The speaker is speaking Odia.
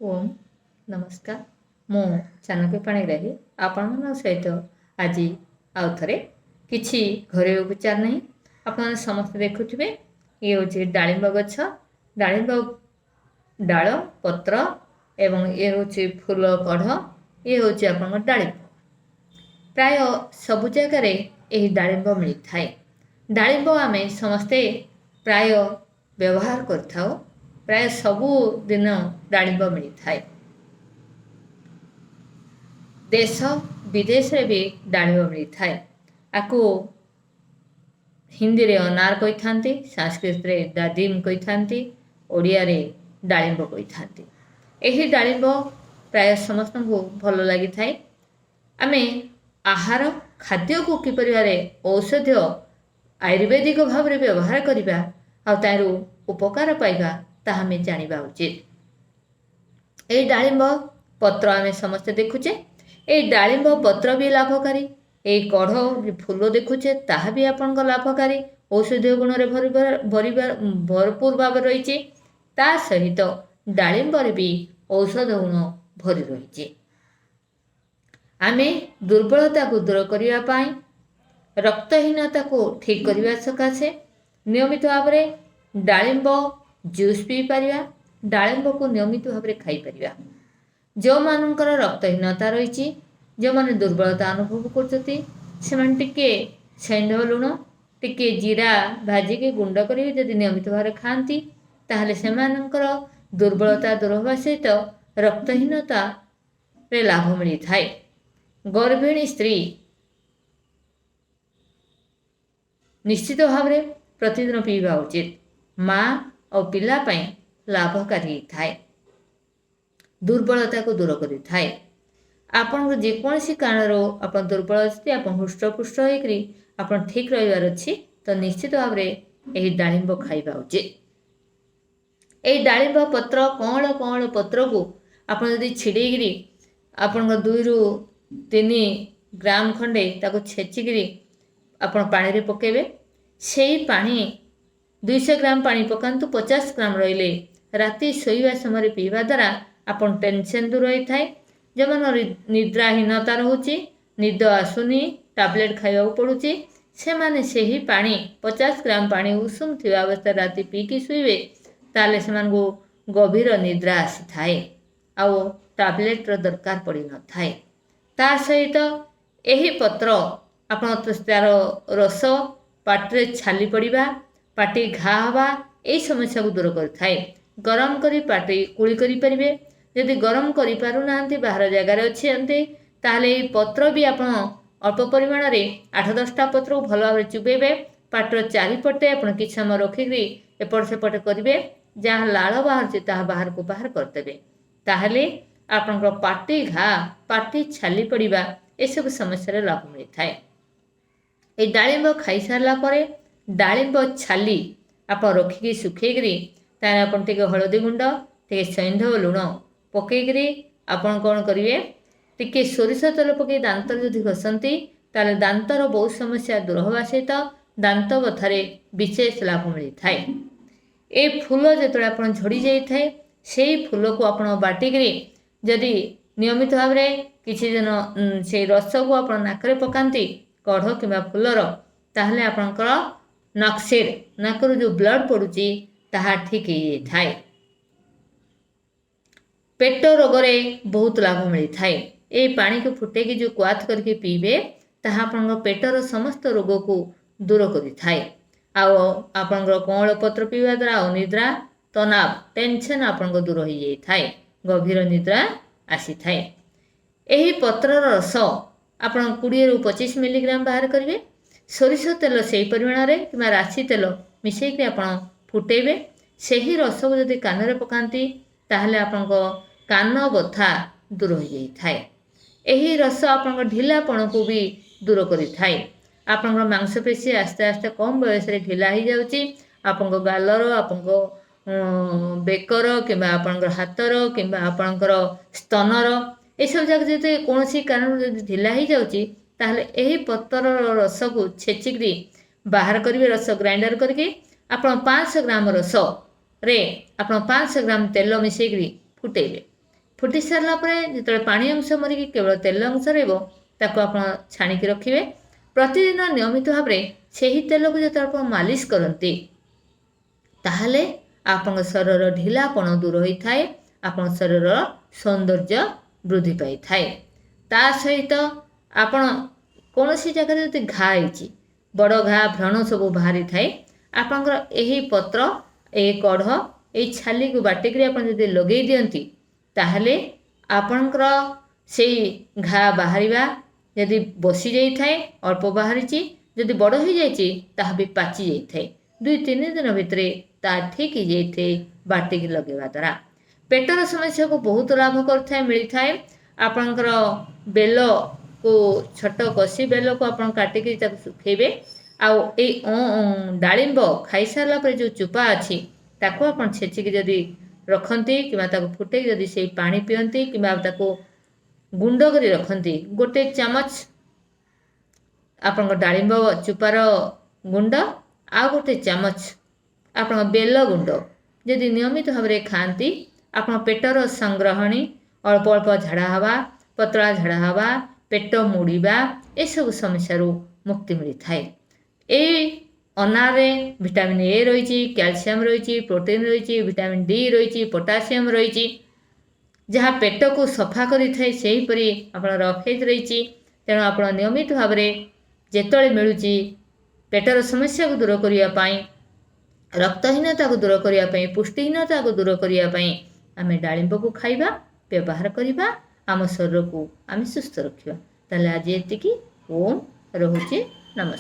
ଓମ୍ ନମସ୍କାର। ମୁଁ ଚାଣକ୍ୟ ପାଣିଗ୍ରାହୀ ଆପଣମାନଙ୍କ ସହିତ ଆଜି ଆଉ ଥରେ କିଛି ଘରୋଇ ଉପଚାର ନାହିଁ। ଆପଣମାନେ ସମସ୍ତେ ଦେଖୁଥିବେ, ଇଏ ହେଉଛି ଡାଳିମ୍ବ ଗଛ, ଡାଳିମ୍ବ ଡାଳ ପତ୍ର ଏବଂ ଇଏ ହେଉଛି ଫୁଲ କଢ଼, ଇଏ ହେଉଛି ଆପଣଙ୍କ ଡାଳିମ୍ବ। ପ୍ରାୟ ସବୁ ଜାଗାରେ ଏହି ଡାଳିମ୍ବ ମିଳିଥାଏ। ଡାଳିମ୍ବ ଆମେ ସମସ୍ତେ ପ୍ରାୟ ବ୍ୟବହାର କରିଥାଉ। ପ୍ରାୟ ସବୁଦିନ ଡାଳିମ୍ବ ମିଳିଥାଏ। ଦେଶ ବିଦେଶରେ ବି ଡାଳିମ୍ବ ମିଳିଥାଏ। ଆକୁ ହିନ୍ଦୀରେ ଅନାର କହିଥାନ୍ତି, ସାଂସ୍କ୍ରିଟରେ ଦାଦିମ କହିଥାନ୍ତି, ଓଡ଼ିଆରେ ଡାଳିମ୍ବ କହିଥାନ୍ତି। ଏହି ଡାଳିମ୍ବ ପ୍ରାୟ ସମସ୍ତଙ୍କୁ ଭଲ ଲାଗିଥାଏ। ଆମେ ଆହାର ଖାଦ୍ୟକୁ କିପରି ଭାବରେ ଔଷଧୀୟ ଆୟୁର୍ବେଦିକ ଭାବରେ ବ୍ୟବହାର କରିବା ଆଉ ତାରୁ ଉପକାର ପାଇବା, ତାହା ଆମେ ଜାଣିବା ଉଚିତ। ଏଇ ଡାଳିମ୍ବ ପତ୍ର ଆମେ ସମସ୍ତେ ଦେଖୁଛେ, ଏଇ ଡାଳିମ୍ବ ପତ୍ର ବି ଲାଭକାରୀ। ଏଇ କଢ଼ ଫୁଲ ଦେଖୁଛେ, ତାହା ବି ଆପଣଙ୍କ ଲାଭକାରୀ, ଔଷଧୀୟ ଗୁଣରେ ଭରପୁର ଭାବରେ ରହିଛି। ତା ସହିତ ଡାଳିମ୍ବରେ ବି ଔଷଧ ଗୁଣ ଭରି ରହିଛି। ଆମେ ଦୁର୍ବଳତାକୁ ଦୂର କରିବା ପାଇଁ, ରକ୍ତହୀନତାକୁ ଠିକ୍ କରିବା ସକାଶେ ନିୟମିତ ଭାବରେ ଡାଳିମ୍ବ ଜୁସ୍ ପିଇପାରିବା, ଡାଳିମ୍ବକୁ ନିୟମିତ ଭାବରେ ଖାଇପାରିବା। ଯେଉଁମାନଙ୍କର ରକ୍ତହୀନତା ରହିଛି, ଯେଉଁମାନେ ଦୁର୍ବଳତା ଅନୁଭବ କରୁଛନ୍ତି, ସେମାନେ ଟିକେ ସେନ୍ଧ ଲୁଣ, ଟିକେ ଜିରା ଭାଜିକି ଗୁଣ୍ଡ କରିକି ଯଦି ନିୟମିତ ଭାବରେ ଖାଆନ୍ତି, ତାହେଲେ ସେମାନଙ୍କର ଦୁର୍ବଳତା ଦୂର ହେବା ସହିତ ରକ୍ତହୀନତାରେ ଲାଭ ମିଳିଥାଏ। ଗର୍ଭିଣୀ ସ୍ତ୍ରୀ ନିଶ୍ଚିତ ଭାବରେ ପ୍ରତିଦିନ ପିଇବା ଉଚିତ। ମା ଆଉ ପିଲା ପାଇଁ ଲାଭକାରୀ ହେଇଥାଏ, ଦୁର୍ବଳତାକୁ ଦୂର କରିଥାଏ। ଆପଣଙ୍କୁ ଯେକୌଣସି କାରଣରୁ ଆପଣ ଦୁର୍ବଳ ଅଛନ୍ତି, ଆପଣ ହୃଷ୍ଟପୁଷ୍ଟ ହେଇକରି ଆପଣ ଠିକ୍ ରହିବାର ଅଛି, ତ ନିଶ୍ଚିତ ଭାବରେ ଏହି ଡାଳିମ୍ବ ଖାଇବା ଉଚିତ। ଏଇ ଡାଳିମ୍ବ ପତ୍ର, କଅଁଳ କଅଁଳ ପତ୍ରକୁ ଆପଣ ଯଦି ଛିଡ଼େଇକିରି ଆପଣଙ୍କ 2ରୁ 3 ଗ୍ରାମ ଖଣ୍ଡେ ତାକୁ ଛେଚିକିରି ଆପଣ ପାଣିରେ ପକାଇବେ, ସେଇ ପାଣି 200 ଗ୍ରାମ ପାଣି ପକାନ୍ତୁ, 50 ଗ୍ରାମ ରହିଲେ ରାତି ଶୋଇବା ସମୟରେ ପିଇବା ଦ୍ୱାରା ଆପଣ ଟେନସନ୍ ଦୂର ହୋଇଥାଏ। ଯେଉଁମାନଙ୍କ ନିଦ୍ରାହୀନତା ରହୁଛି, ନିଦ ଆସୁନି, ଟାବଲେଟ୍ ଖାଇବାକୁ ପଡ଼ୁଛି, ସେମାନେ ସେହି ପାଣି 50 ଗ୍ରାମ ପାଣି ଉଷୁମ ଥିବା ଅବସ୍ଥାରେ ରାତି ପିଇକି ଶୋଇବେ, ତାହେଲେ ସେମାନଙ୍କୁ ଗଭୀର ନିଦ୍ରା ଆସିଥାଏ ଆଉ ଟାବଲେଟ୍ର ଦରକାର ପଡ଼ିନଥାଏ। ତା ସହିତ ଏହି ପତ୍ର ଆପଣ ତା'ର ରସ ପାଟିରେ ଛାଲି ପଡ଼ିବା, ପାଟି ଘା ହେବା, ଏହି ସମସ୍ୟାକୁ ଦୂର କରିଥାଏ। ଗରମ କରି ପାଟି କୁଳି କରିପାରିବେ। ଯଦି ଗରମ କରିପାରୁନାହାନ୍ତି, ବାହାର ଜାଗାରେ ଅଛନ୍ତି, ତାହେଲେ ଏଇ ପତ୍ର ବି ଆପଣ ଅଳ୍ପ ପରିମାଣରେ 8-10ଟା ପତ୍ରକୁ ଭଲ ଭାବରେ ଚୁବେଇବେ। ପାଟିର ଚାରିପଟେ ଆପଣ କିଛି ସମୟ ରଖିକିରି ଏପଟ ସେପଟ କରିବେ, ଯାହା ଲାଳ ବାହାରୁଛି ତାହା ବାହାରକୁ ବାହାର କରିଦେବେ। ତାହେଲେ ଆପଣଙ୍କର ପାଟି ଘା, ପାଟି ଛାଲି ପଡ଼ିବା, ଏସବୁ ସମସ୍ୟାରେ ଲାଭ ମିଳିଥାଏ। ଏଇ ଡାଳିମ୍ବ ଖାଇସାରିଲା ପରେ ଡାଳିମ୍ବ ଛାଲି ଆପଣ ରଖିକି ଶୁଖେଇକିରି ତାହେଲେ ଆପଣ ଟିକେ ହଳଦୀ ଗୁଣ୍ଡ, ଟିକେ ସୈନ୍ଧବ ଲୁଣ ପକେଇକିରି ଆପଣ କ'ଣ କରିବେ, ଟିକେ ସୋରିଷ ତେଲ ପକେଇ ଦାନ୍ତରେ ଯଦି ଘଷନ୍ତି, ତାହେଲେ ଦାନ୍ତର ବହୁତ ସମସ୍ୟା ଦୂର ହେବା ସହିତ ଦାନ୍ତ ବଥାରେ ବିଶେଷ ଲାଭ ମିଳିଥାଏ। ଏ ଫୁଲ ଯେତେବେଳେ ଆପଣ ଝଡ଼ି ଯାଇଥାଏ, ସେଇ ଫୁଲକୁ ଆପଣ ବାଟିକିରି ଯଦି ନିୟମିତ ଭାବରେ କିଛି ଦିନ ସେଇ ରସକୁ ଆପଣ ନାକରେ ପକାନ୍ତି, କଢ଼ କିମ୍ବା ଫୁଲର, ତାହେଲେ ଆପଣଙ୍କର ନକ୍ସିର ନାକରୁ ଯେଉଁ ବ୍ଲଡ଼ ପଡ଼ୁଛି ତାହା ଠିକ୍ ହେଇଯାଇଥାଏ। ପେଟ ରୋଗରେ ବହୁତ ଲାଭ ମିଳିଥାଏ। ଏଇ ପାଣିକୁ ଫୁଟେଇକି ଯେଉଁ କ୍ୱାଥ କରିକି ପିଇବେ, ତାହା ଆପଣଙ୍କ ପେଟର ସମସ୍ତ ରୋଗକୁ ଦୂର କରିଥାଏ। ଆଉ ଆପଣଙ୍କର କଅଁଳ ପତ୍ର ପିଇବା ଦ୍ୱାରା ଅନିଦ୍ରା, ତନାବ, ଟେନସନ୍ ଆପଣଙ୍କ ଦୂର ହେଇଯାଇଥାଏ, ଗଭୀର ନିଦ୍ରା ଆସିଥାଏ। ଏହି ପତ୍ରର ରସ ଆପଣ 20ରୁ 25 ମିଲିଗ୍ରାମ ବାହାର କରିବେ, ସୋରିଷ ତେଲ ସେଇ ପରିମାଣରେ କିମ୍ବା ରାଶି ତେଲ ମିଶାଇକି ଆପଣ ଫୁଟେଇବେ। ସେହି ରସକୁ ଯଦି କାନରେ ପକାନ୍ତି, ତାହେଲେ ଆପଣଙ୍କ କାନ ବଥା ଦୂର ହୋଇଯାଇଥାଏ। ଏହି ରସ ଆପଣଙ୍କ ଢିଲାପଣକୁ ବି ଦୂର କରିଥାଏ। ଆପଣଙ୍କର ମାଂସପେଶୀ ଆସ୍ତେ ଆସ୍ତେ କମ୍ ବୟସରେ ଢିଲା ହେଇଯାଉଛି, ଆପଣଙ୍କ ଗାଲର, ଆପଣଙ୍କ ବେକର କିମ୍ବା ଆପଣଙ୍କର ହାତର କିମ୍ବା ଆପଣଙ୍କର ସ୍ତନର, ଏସବୁ ଯାକ ଯଦି କୌଣସି କାରଣରୁ ଯଦି ଢିଲା ହେଇଯାଉଛି, ତାହେଲେ ଏହି ପତ୍ରର ରସକୁ ଛେଚିକିରି ବାହାର କରିବେ। ରସ ଗ୍ରାଇଣ୍ଡର କରିକି ଆପଣ 500 ଗ୍ରାମ ରସରେ ଆପଣ 500 ଗ୍ରାମ ତେଲ ମିଶାଇକିରି ଫୁଟେଇବେ। ଫୁଟି ସାରିଲା ପରେ ଯେତେବେଳେ ପାଣି ଅଂଶ ମରିକି କେବଳ ତେଲ ଅଂଶ ରହିବ, ତାକୁ ଆପଣ ଛାଣିକି ରଖିବେ। ପ୍ରତିଦିନ ନିୟମିତ ଭାବରେ ସେହି ତେଲକୁ ଯେତେବେଳେ ଆପଣ ମାଲିସ କରନ୍ତି, ତାହେଲେ ଆପଣଙ୍କ ଶରୀରର ଢିଲାପଣ ଦୂର ହୋଇଥାଏ, ଆପଣଙ୍କ ଶରୀରର ସୌନ୍ଦର୍ଯ୍ୟ ବୃଦ୍ଧି ପାଇଥାଏ। ତା ସହିତ ଆପଣ କୌଣସି ଜାଗାରେ ଯଦି ଘା ହେଇଛି, ବଡ଼ ଘା, ବ୍ରଣ ସବୁ ବାହାରିଥାଏ, ଆପଣଙ୍କର ଏହି ପତ୍ର, ଏହି କଢ଼, ଏଇ ଛାଲିକୁ ବାଟିକିରି ଆପଣ ଯଦି ଲଗେଇ ଦିଅନ୍ତି, ତାହେଲେ ଆପଣଙ୍କର ସେଇ ଘା ବାହାରିବା ଯଦି ବସି ଯାଇଥାଏ, ଅଳ୍ପ ବାହାରିଛି, ଯଦି ବଡ଼ ହୋଇଯାଇଛି ତାହା ବି ପାଚି ଯାଇଥାଏ। 2-3 ଦିନ ଭିତରେ ତାହା ଠିକ୍ ହେଇଯାଇଥାଏ ବାଟିକି ଲଗେଇବା ଦ୍ୱାରା। ପେଟର ସମସ୍ୟାକୁ ବହୁତ ଲାଭ କରିଥାଏ, ମିଳିଥାଏ। ଆପଣଙ୍କର ବେଲକୁ, ଛୋଟ କଷି ବେଲକୁ ଆପଣ କାଟିକି ତାକୁ ଶୁଖେଇବେ, ଆଉ ଏଇ ଡାଳିମ୍ବ ଖାଇସାରିଲା ପରେ ଯେଉଁ ଚୋପା ଅଛି, ତାକୁ ଆପଣ ଛେଚିକି ଯଦି ରଖନ୍ତି କିମ୍ବା ତାକୁ ଫୁଟେଇକି ଯଦି ସେଇ ପାଣି ପିଅନ୍ତି କିମ୍ବା ତାକୁ ଗୁଣ୍ଡ କରି ରଖନ୍ତି, 1 ଚାମଚ ଆପଣଙ୍କ ଡାଳିମ୍ବ ଚୋପାର ଗୁଣ୍ଡ ଆଉ 1 ଚାମଚ ଆପଣଙ୍କ ବେଲ ଗୁଣ୍ଡ ଯଦି ନିୟମିତ ଭାବରେ ଖାଆନ୍ତି, ଆପଣ ପେଟର ସଂଗ୍ରହଣୀ, ଅଳ୍ପ ଅଳ୍ପ ଝାଡ଼ା ହେବା, ପତଳା ଝାଡ଼ା ହେବା, ପେଟ ମୋଡ଼ିବା, ଏସବୁ ସମସ୍ୟାରୁ ମୁକ୍ତି ମିଳିଥାଏ। ଏଇ ଅନାରରେ ଭିଟାମିନ୍ ଏ ରହିଛି, କ୍ୟାଲସିୟମ୍ ରହିଛି, ପ୍ରୋଟିନ୍ ରହିଛି, ଭିଟାମିନ୍ ଡି ରହିଛି, ପୋଟାସିୟମ୍ ରହିଛି, ଯାହା ପେଟକୁ ସଫା କରିଥାଏ। ସେହିପରି ଆପଣଙ୍କର ଅଫେଜ ରହିଛି। ତେଣୁ ଆପଣ ନିୟମିତ ଭାବରେ ଯେତେବେଳେ ମିଳୁଛି, ପେଟର ସମସ୍ୟାକୁ ଦୂର କରିବା ପାଇଁ, ରକ୍ତହୀନତାକୁ ଦୂର କରିବା ପାଇଁ, ପୁଷ୍ଟିହୀନତାକୁ ଦୂର କରିବା ପାଇଁ ଆମେ ଡାଳିମ୍ବକୁ ଖାଇବା, ବ୍ୟବହାର କରିବା, ଆମ ଶରୀରକୁ ଆମେ ସୁସ୍ଥ ରଖିବା। ତାହେଲେ ଆଜି ଏତିକି। ଓମ୍, ରହୁଛି, ନମସ୍କାର।